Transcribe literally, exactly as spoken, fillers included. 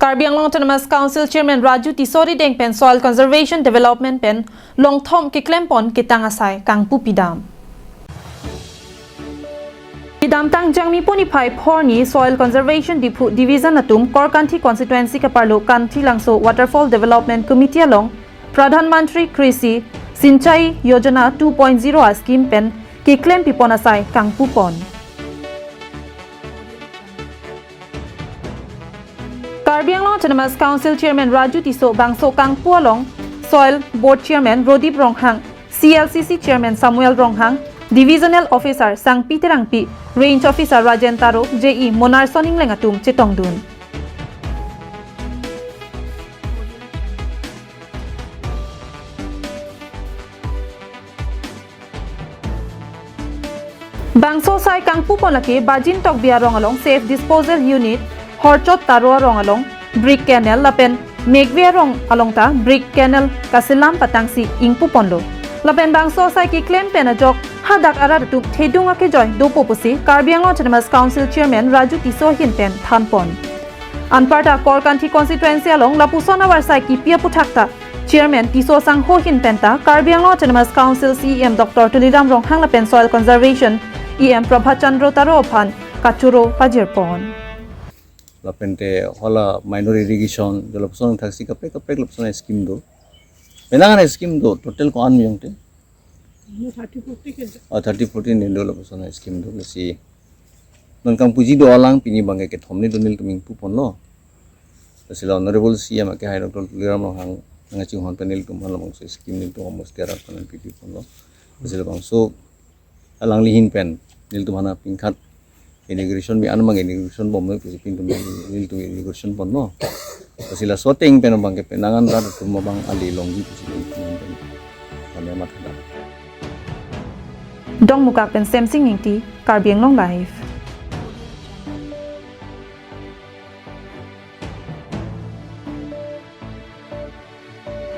Karbi Anglong Autonomous Council Chairman Raju Tisso arideng pen Soil Conservation Development pen longthom keklempon ketang asai kangpu pidam. Kedamtang Jangmi puni phai phorni Soil Conservation Diphu Division atum Korkanthi Constituency kaparlo Kanthi Langso Waterfall Development Committee along Pradhan Mantri Krishi Sinchai Yojana two point zero a scheme pen keklem pipon asai kangpupon. Karbi Anglong Autonomous Council Chairman Raju Tisso bangso kangpu along Soil Board Chairman Rodip Ronghang, C L C C Chairman Samuel Ronghang, Divisional Officer Sangpi Terangpi, Range Officer Rajen Taro, J E Monarson Ingleng atum chetongdun. Bangso asai kangpupon lake Bajin Tokbi arong along Safe Disposal Unit, Horchot Taro arong along Brick Canal lapen Megve arong along ta Brick Canal kaselam patangsi ingpuponlo. Lapen bangso asai keklem pen ajok hadak arat atum thedung akejoi dopo pusi Karbi Anglong Autonomous Council Chairman Raju Tisso ahin pen thanpon. Anparta Korkanthi Constituency along lapuson avarsai kipi aputhak ta Chairman Tisso asangho ahin pen ta Karbi Anglong Autonomous Council C E M Doctor Tuliram Ronghang lapen Soil Conservation E M Prabhat Chandra Taro aphan kachoro pajirpon. Lapente hala minor irrigation, do lapuson thaksi kaprek kaprek lapuson scheme do. Penang an scheme do, total ko-an miyong te? Thirty forty ke. Oh, thirty forty ni do lapuson scheme do, lasi non kangpuji do alang pini abangke kethom ni do nelitum ingpuponlo. Lasi la Honorable C E M ake hai Doctor Tuliram Ronghang nangchinghon pen nelitum aphan labangso scheme nelitum almost tiara panan pipiponlo. Lasi labangso alangli ahin pen nelitum aphan aphi khat inauguration bi anmang inauguration bomlo pusi pintum nelitum inauguration ponlo. Lasi laso ateng pen abangke penang an rat atum abang ali longji pusi pintum pen kami amat hadak. Dongmukak pen Semsing Ingti, Karbi Anglong Live.